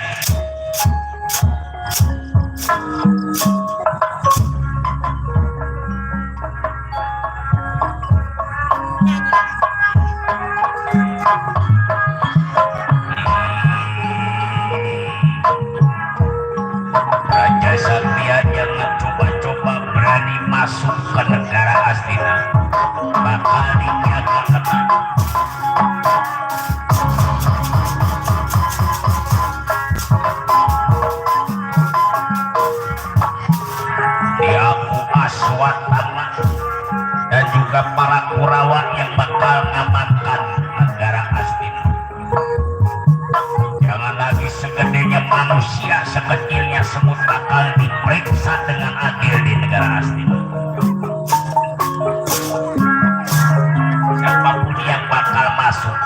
Raja Satria jangan coba-coba berani masuk ke negara Astina, bakal dijaga ketat. Diaku Aswatama dan juga para Kurawa yang bakal ngamankan negara Astina. Jangan lagi segedenya manusia, sekecilnya semut bakal diperiksa dengan adil di negara Astina. Siapapun yang bakal masuk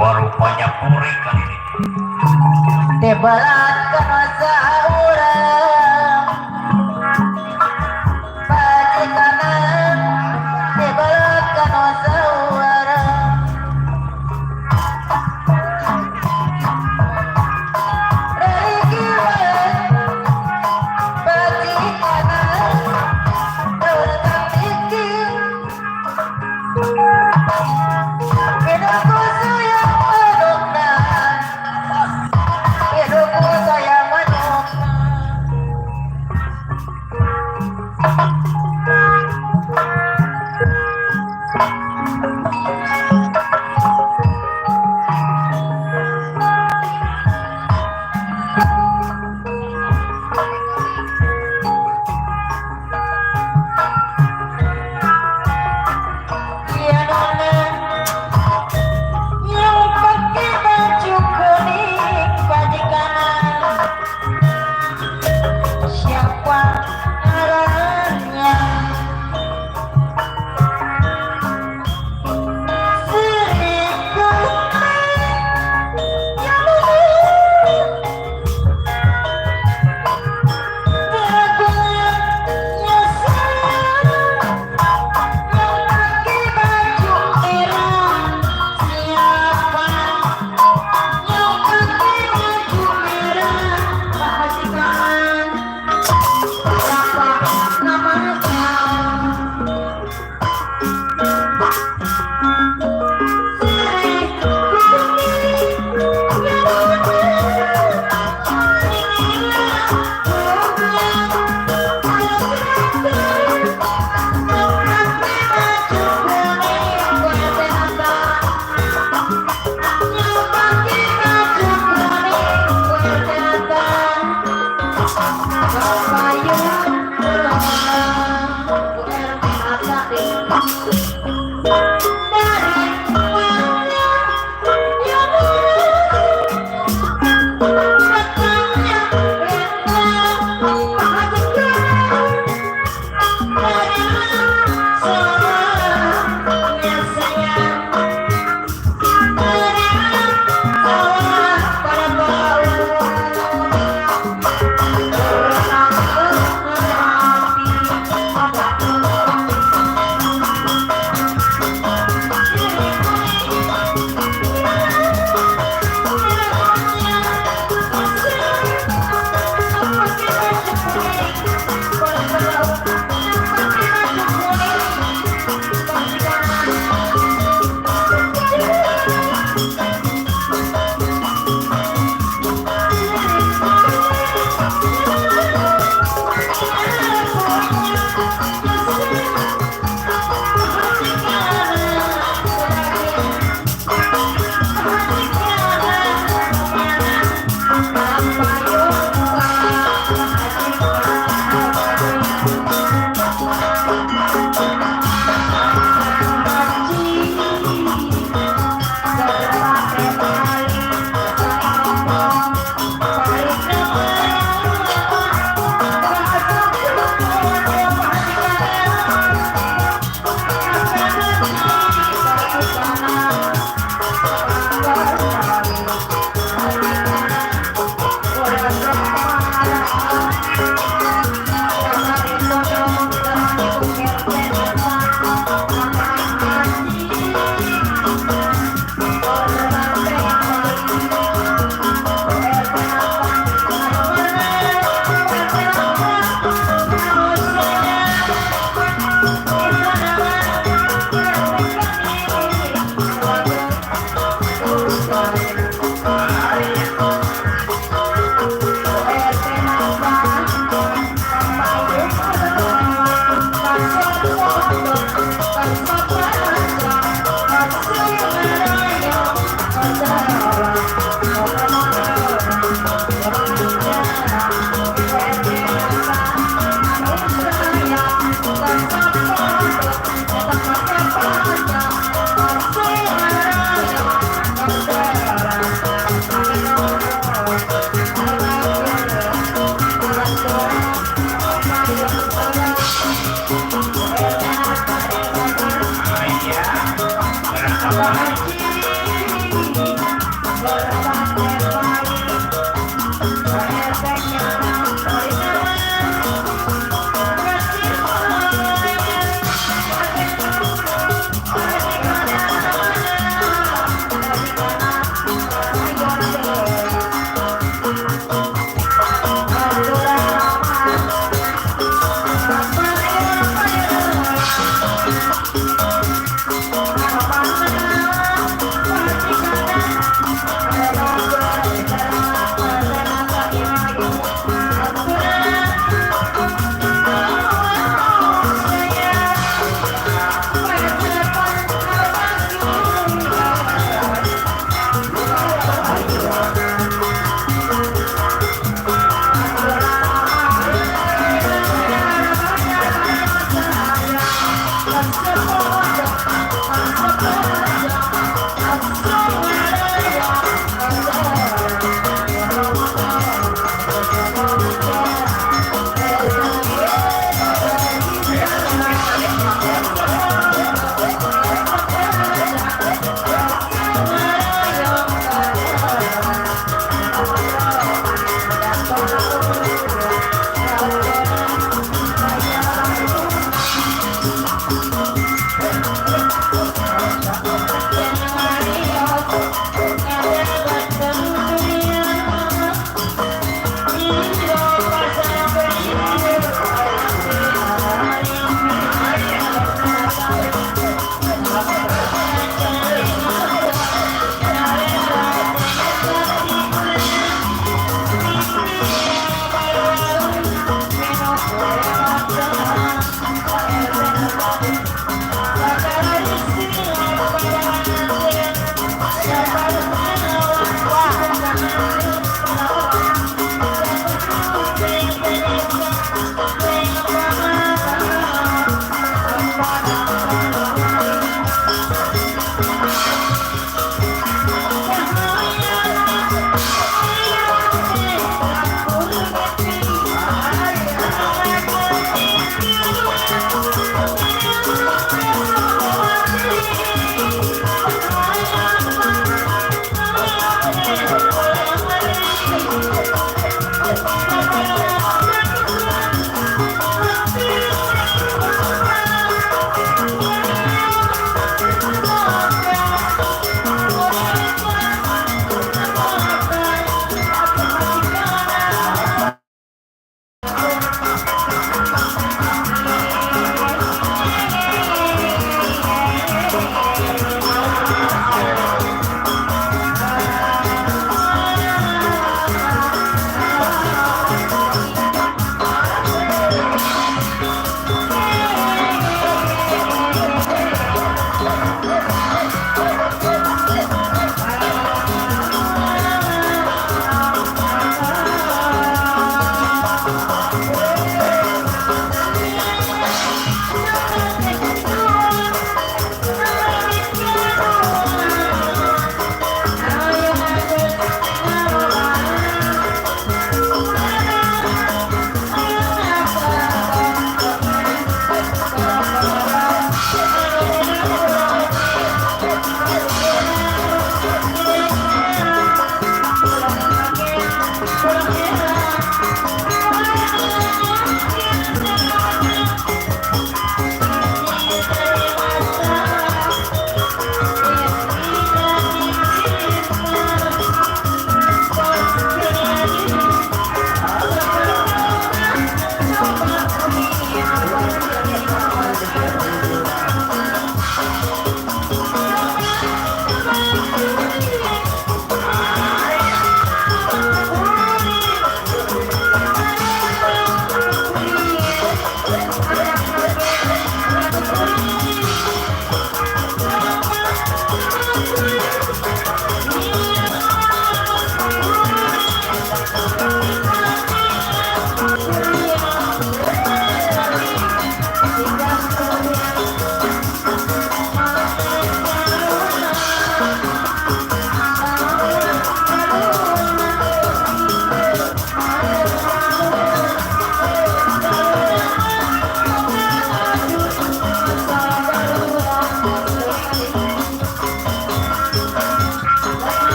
rupanya puri kali ini. Tebalat kanosa urang Baji kanan Tebalat kanosa urang Dari kiwan Baji kanan Daulat mikir Hidupku sayang menukna Hidupku sayang Thank you.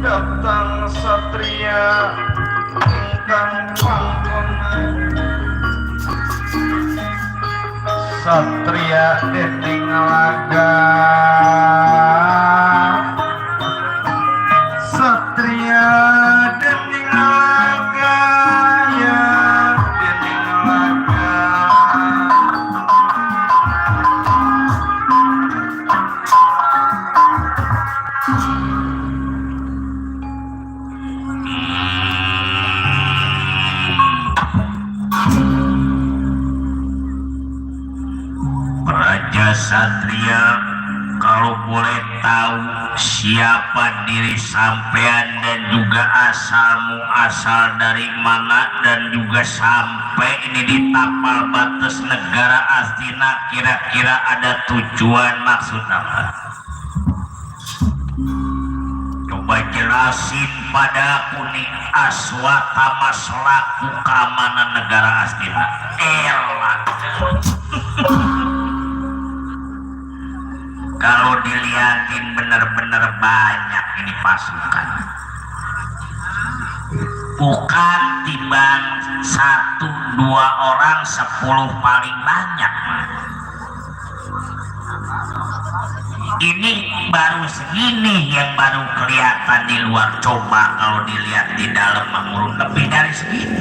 Datang satria ingkang pangkonan, satria dening laga, satria dening laga ya dening laga. Raja Satria, kalau boleh tahu siapa diri sampean dan juga asalmu, asal dari mana, dan juga sampai ini di tapal batas negara Astina, kira-kira ada tujuan maksud apa? Coba jelasin pada aku nih, Aswatama selaku keamanan negara Astina. Elah. Kalau dilihatin bener-bener banyak ini pasukan, bukan timbang 1-2 orang, 10 paling banyak. Ini baru segini yang baru kelihatan di luar, coba kalau dilihat di dalam mengurung lebih dari segini.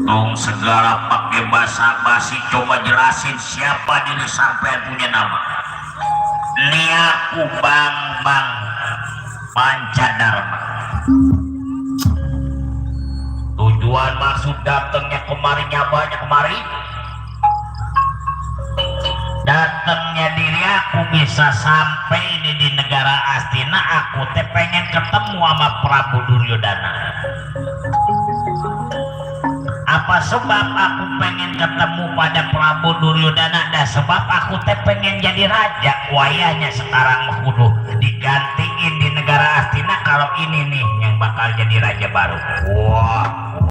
Dong segala pakai basa-basi, coba jelasin siapa diri sampean punya nama. Nia Kubang Bang Pancadharma. Tujuan maksud datangnya kemari, nyabanya kemari, datangnya diri aku bisa sampai ini di negara Astina, aku teh pengen ketemu sama Prabu Duryodana. Apa sebab aku pengen ketemu pada Prabu Duryodana? Dan sebab aku teh pengen jadi raja. Wayahnya sekarang kudu digantiin di negara Astina kalau ini nih yang bakal jadi raja baru. Wah,